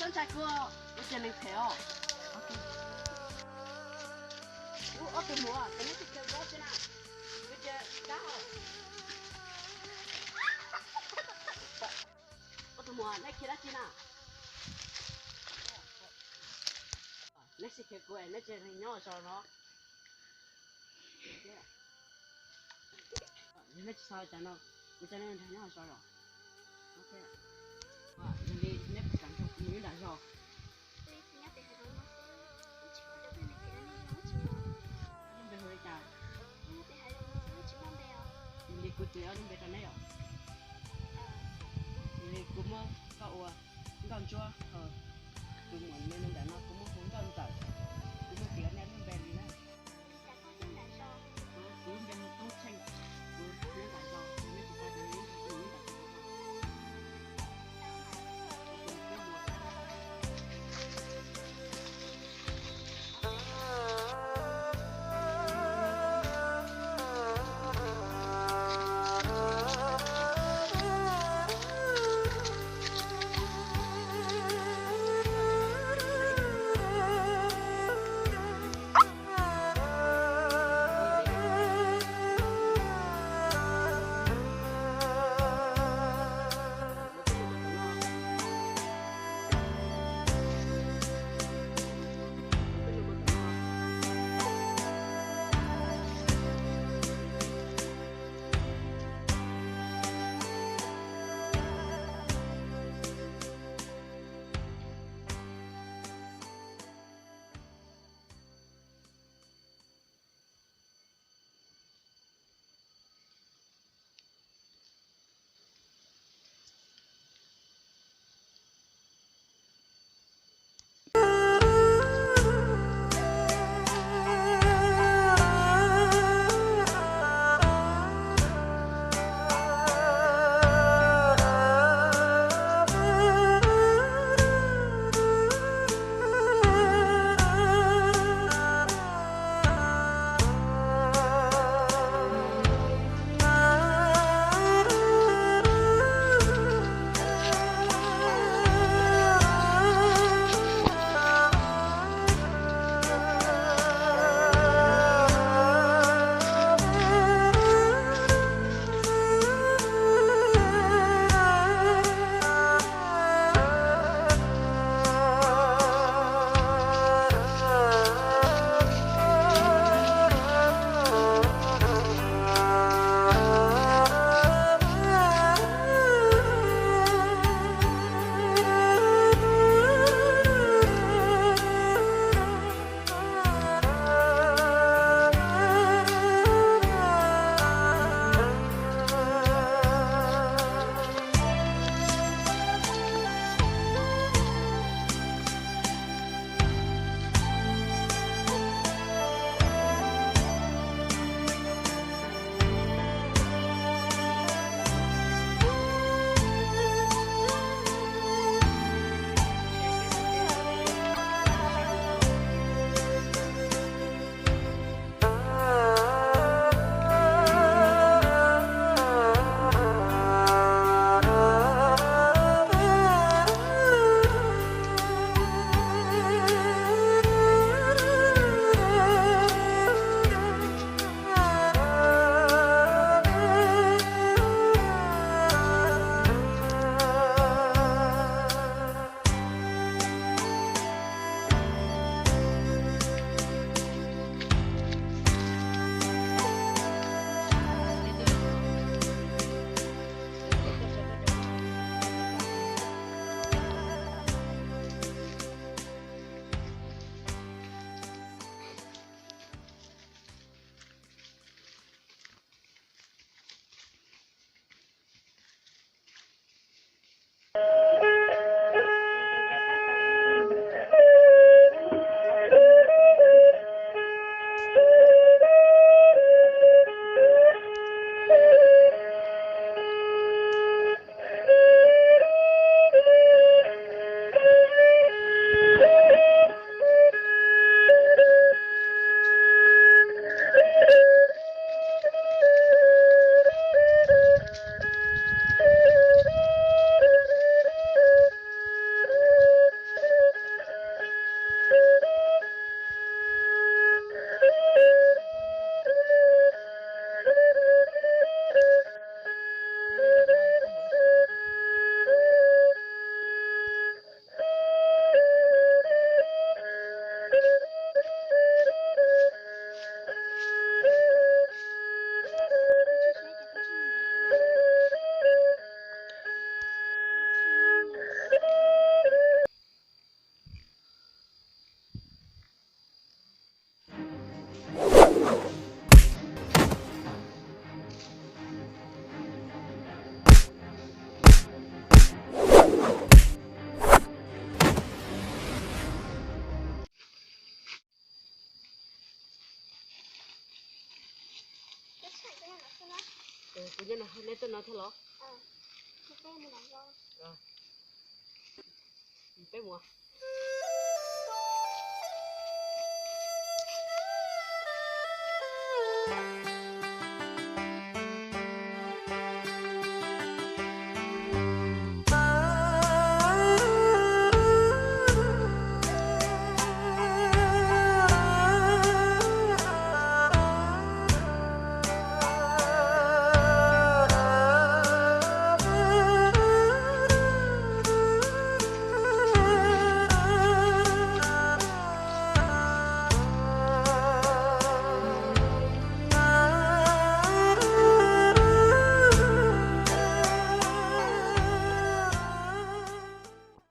Ntshai kuv, kuv tsis yog neeg phem os. Kuv ob tug muam, kuv neb tsis khiav dab tsi na. Kuv tsis dab os. Ob tug muam, neb khiav dab tsi na? Neb tsis khiav kuv es neb tsis nyob zos no. Neb tsis xav cas no, kuv coj neb nrog nyob zos os. Yog li neb puas kam nrog kuv nyob nram zos? Lub npe hu li cas? Yog li kuv txiv ob lub npe rau neb os. Yog li kuv muab koj ua Nkauj Ntsuab, ho tus muam me no ntawm no kuv muab hu Nkauj Ntxawm. Kuv muab piav nej lub npe li na. Kuv lub npe hu Toob Tsheej, kuv nyob nram zos, neb tsis xav cas neb nrog kuv nyob nram zos. Kuv nyob no, neb tuaj no thiab los? Peb mus.